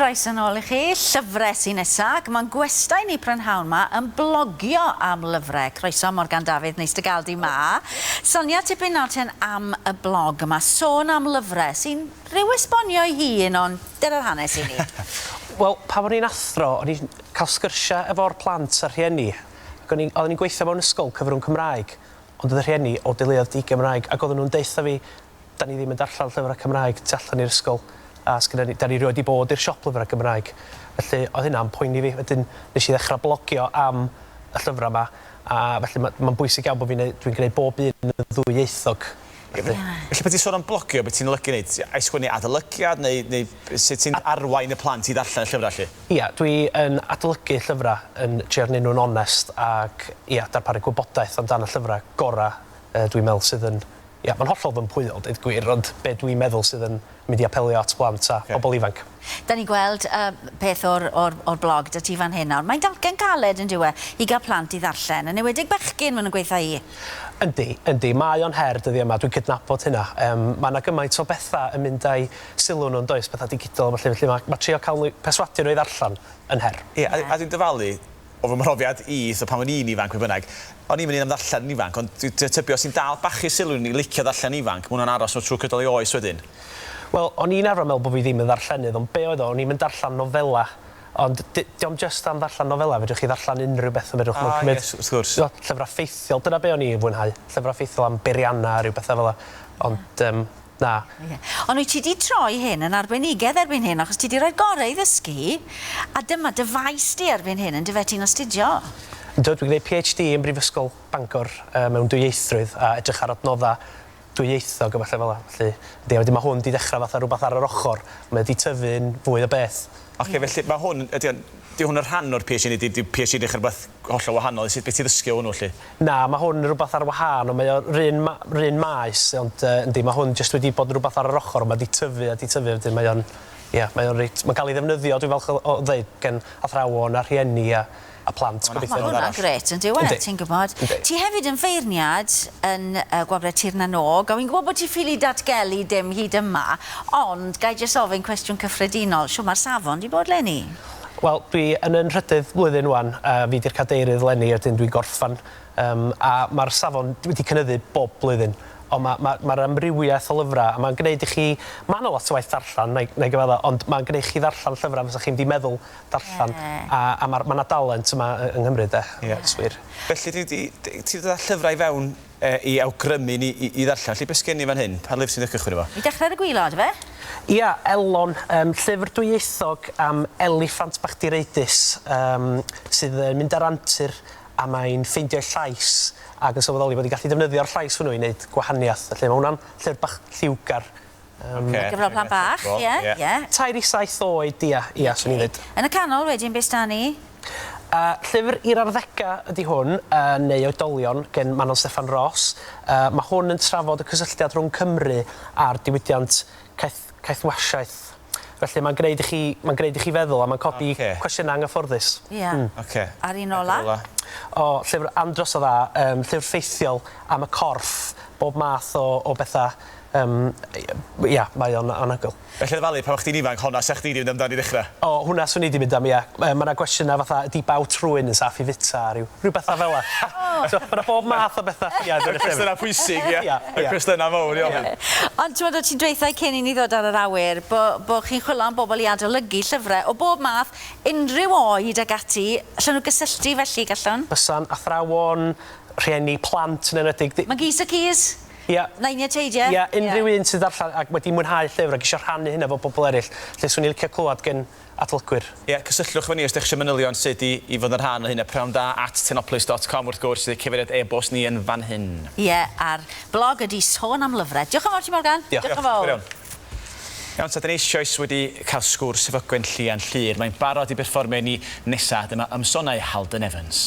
Croeso nôl i chi. Llyfrau sy nesa, ac mae'n gwestai ni prynhawn 'ma yn blogio am lyfrau. Croeso Morgan Dafydd, neis dy gael di 'ma. Sonia tipyn nawr ten am y blog yma, sôn am lyfrau sy'n rhyw esbonio'i hun, ond dyna'r hanes i ni. Wel, pan o'n i'n athro, o'n i'n cael sgyrsiau efo'r plant a'r rhieni, ac o'n i'n, oedden ni'n gweithio mewn ysgol cyfrwng Cymraeg, ond oedd y rhieni o deuluoedd di-Gymraeg, ac oedden nhw'n deutha fi, 'Da ni ddim yn darllen llyfrau Cymraeg tu allan i'r ysgol, a sgynna ni, 'da ni rioed 'di bod i'r siop lyfrau Gymraeg. Felly, oedd hynna'n poeni fi. Wedyn, nes i ddechrau blogio am y llyfrau 'ma, a felly ma' mae'n bwysig iawn bod fi'n neud, dwi'n gwneud bob un yn ddwyieithog. Felly, felly pan ti'n sôn am blogio, be ti'n olygu wneud? Ai sgwennu adolygiad neu, neu sut ti'n arwain y plant i ddarllen y llyfrau 'lly? Ia, dwi yn adolygu llyfrau, yn trio arnyn nhw'n onest ac, ia, darparu gwybodaeth amdan y llyfrau gorau dwi'n meddwl sydd yn, ia, mae'n hollol fympwyol deud gwir, ond be dwi'n meddwl sydd yn mynd i apelio at blant a pobl ifanc. Da ni'n gweld peth o'r, o'r, o'r blog 'da ti fan hyn nawr. Mae'n dalcen caled yn dyw e, i gael plant i ddarllen, yn enwedig bechgyn, maen nhw'n gweutha i. Yndi, yndi, mae o'n her dyddiau yma, dwi'n cydnabod hynna. Yym, mae 'na gymaint o bethau yn mynd â'u sylw nhw yn does, pethau digidol a ballu, felly ma' ma' trio cael nhw, perswadio nhw i ddarllen yn her. Ie, a a dwi'n dyfalu, o fy mhrofiad i, so pan o'n i'n ifanc be bynnag, o'n i'm yn un am ddarllen yn ifanc, ond dwi dwi'n tybio os ti'n dal bachu sylw i licio ddarllen ifanc, ma' hwnna'n aros nhw trwy gydol eu oes wedyn. Wel, o'n i'n arfer meddwl bod fi ddim yn ddarllenydd, ond be oedd o, o'n i'm yn darllen nofelau. Ond di- dio'm jyst am ddarllen nofelau, fedrwch chi ddarllen unrhyw beth, fedrwch, mae'n cymryd... Ah ie, wrth gwrs. Tibod, llyfrau ffeithiol, dyna be o'n i'n fwynhau, llyfrau ffeithiol am beiriannau a rhyw bethau fela, ond yym na. Ie. Ond wyt ti 'di troi hyn yn arbenigedd erbyn hyn, achos ti 'di rhoi'r gorau i ddysgu, a dyma dy faes di erbyn hyn, yndyfe, ti'n astudio? Yndw, dwi'n gwneud PhD yn Brifysgol Bangor yy mewn dwyieithrwydd a edrych ar adnoddau dwyieithog a ballu fela, felly yndi, a wedyn ma' hwn 'di dechra fatha rwbath ar yr ochor, mae o 'di tyfu'n fwy o beth. Ocê, felly ma' hwn, ydy o'n, 'di hwn yn rhan o'r PhD neu 'di 'di PhD edrych ar rwbath hollol wahanol, sut be' ti ddysgu o hwnnw 'lly? Na, ma' hwn yn rwbath ar wahân, ond mae o 'run ma- 'run maes, ond yy yndi, ma' hwn jyst wedi bod yn rwbath ar yr ochor, ond ma' 'di tyfu a 'di tyfu, wedyn mae o'n, ia, mae o'n reit, ma'n ga'l ei ddefnyddio, dwi'n falch o o ddeud, gen athrawon a rhieni a a plant, gobeithio. Mae hwnna'n grêt yn dyw e, ti'n gwybod. Ti hefyd yn feirniad yn Gwobrau Tir na n-Og, a wi'n gwybod bod ti ffili datgelu dim hyd yma, ond ga i jyst ofyn cwestiwn cyffredinol, shwt mae'r safon 'di bod 'leni? Wel, dwi yn 'y nhrydydd blwyddyn 'wan, a fi 'di'r cadeirydd 'leni, wedyn dwi'n gorffan, yym, a ma'r safon wedi cynyddu bob blwyddyn, ond ma' ma' ma'r amrywiaeth o lyfrau, a ma'n gneud i chi, ma' 'na lot o waith darllen, 'na i 'na i gyfadda, ond ma'n gneud chi ddarllen llyfrau fysa chi'm 'di meddwl darllen a a ma'r ma' 'na dalent yma yy yng Nghymru de. Ie. Oes wir. Felly ti 'di ti 'di dod â llyfrau i fewn yy i awgrymu ni i i ddarllen. Felly be' sgen ni fan hyn? Pa lyfr ti'n cychwyn efo? I dechrau ar y gwilod ife? Ia, Elon, yym llyfr dwyieithog am eliffant bach direidus yym sydd yn mynd ar antur a mae'n ffeindio'i llais ac yn sylweddoli bod hi'n gallu defnyddio'r llais hwnnw i wneud gwahaniaeth. Felly ma' hwnna'n llyfr bach lliwgar. Yym. Oce. Gyfrol plant bach, ie, ie. Tair i saith oed, ia, ia, swn i'n ddeud. Yn y canol wedyn, be s'da ni? Yy, llyfr i'r arddegau ydi hwn, yy, neu oedolion, gen Manon Steffan Ros. Yy, ma' hwn yn trafod y cysylltiad rhwng Cymru a'r diwydiant caeth, caethwasiaeth. Felly mae'n gneud i chi, mae'n gneud i chi feddwl a mae'n codi Ocê. cwestiynau anghyfforddus. Ia. Hmm. Ocê. A'r un ola? Ac yr ola? O, llyfr andros o dda, yym, llyfr ffeithiol am y corff, bob math o, o betha Yym, ia, mae o'n anhygoel. Felly dyfalu, pan o'ch chdi'n ifanc, honna 'sa chdi 'di mynd amdani i ddechrau? O, hwnna 'swn i 'di mynd am, ia. Yy, ma' 'na gwestiynau fatha, ydi baw trwyn yn saff i fwyta a ryw, ryw bethau fela. So, ma' 'na bob math o bethau ffiaidd yn y llyfr. Y cwestiynau pwysig, ia? Ia, Y ia. cwestiynau mawr i ofyn. Ond t'mod, o' ti'n dweutha i cyn i ni ddod ar yr awyr, bo' bo' chi'n chwilo am bobl i adolygu llyfre o bob math, unrhyw oed ag ati. Allan nhw gysylltu felly, gallwn? Bysan, athrawon, rhieni, plant yn enwedig. Magis a Keys? Ia. Nainia Teidia? Ia, unrhyw un sydd darllen ac wedi mwynhau llyfr ac isio rhannu hynna efo bobl eraill. Felly 'swn i'n licio clywed gen adolygwyr. Ia, cysylltwch efo ni os 'dach chi isio manylion sut i i fod yn rhan o hynna. Pnawn da at tenopolis dot com wrth gwrs ydi cyfeiriad e-bost ni yn fan hyn. Ie, a'r blog ydi Sôn am Lyfrau. Diolch yn fawr ti Morgan. Diolch. Diolch yn fawr. Diolch yn fawr iawn. Iawn ta, 'dan ni eisoes wedi cael sgwrs efo Gwenllian Llŷr. Mae'n barod i berfformio i ni nesa. Dyma ymsonau Haldon Evans.